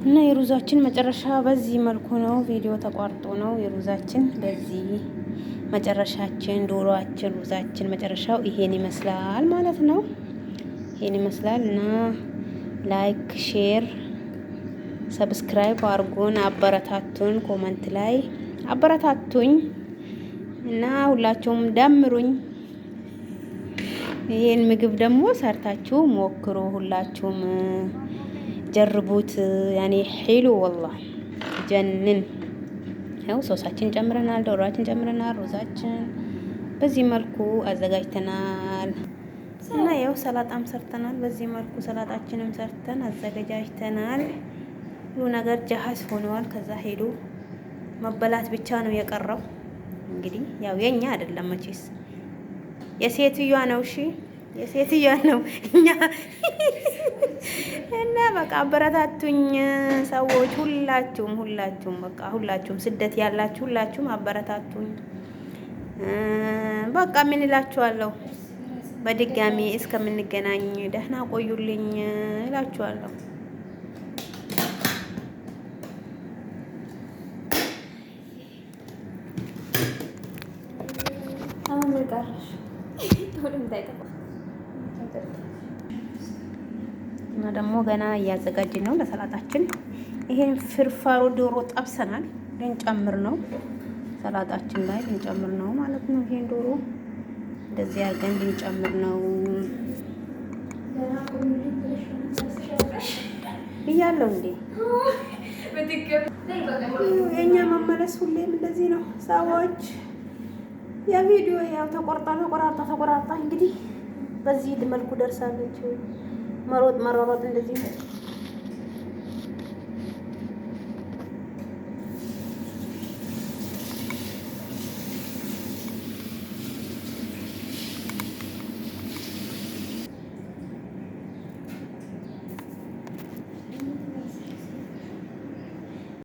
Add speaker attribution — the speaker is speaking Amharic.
Speaker 1: እና የሩዛችን መጨረሻ በዚህ መልኩ ነው። ቪዲዮ ተቋርጦ ነው። የሩዛችን በዚህ መጨረሻችን፣ ዶሮአችን፣ ሩዛችን መጨረሻው ይሄን ይመስላል ማለት ነው። ይሄን ይመስላል እና like፣ share፣ subscribe አርጉን፣ አበረታቱን። Comment ላይ አበረታቱኝ እና ሁላችሁም ደምሩኝ። ይሄን ምግብ ደግሞ ሰርታችሁ ሞክሩ፣ ሁላችሁም ጀርቡት። يعني حلو والله ጀንን። ያው ሶሳችን ጨምረናል፣ ዶሮአችን ጨምረናል፣ ሩዛችን በዚህ መልኩ አዘጋጅተናል እና ያው ሰላጣም ሰርተናል። በዚህ መልኩ ሰላጣችንም ሰርተን አዘገጃጅተናል። ሁሉ ነገር جاهز ሆነዋል። ከዛ ሄዶ መበላት ብቻ ነው የቀረው። እንግዲህ ያው የኛ አይደለም መቼስ የሴትዮዋ ነው። እሺ የሴትዮዋ ነው። እኛ እና በቃ አበረታቱኝ ሰዎች፣ ሁላችሁም ሁላችሁም በቃ ሁላችሁም ስደት ያላችሁ ሁላችሁም አበረታቱኝ። በቃ ምን እላችኋለሁ፣ በድጋሚ እስከምንገናኝ ደህና ቆዩልኝ እላችኋለሁ።
Speaker 2: አሁን ምን ቀረሽ? እንዳይጠፋ
Speaker 1: እና ደግሞ ገና እያዘጋጅን ነው ለሰላጣችን። ይሄን ፍርፋሩ ዶሮ ጠብሰናል፣ ልንጨምር ነው ሰላጣችን ላይ ልንጨምር ነው ማለት ነው። ይሄን ዶሮ እንደዚህ አድርገን ልንጨምር ነው ብያለሁ እንዴ። የእኛ መመለስ ሁሌም እንደዚህ ነው ሰዎች። የቪዲዮ ያው ተቆርጣ ተቆራርጣ ተቆራርጣ እንግዲህ በዚህ መልኩ ደርሳለች። መሮጥ መሯሯጥ እንደዚህ ነው።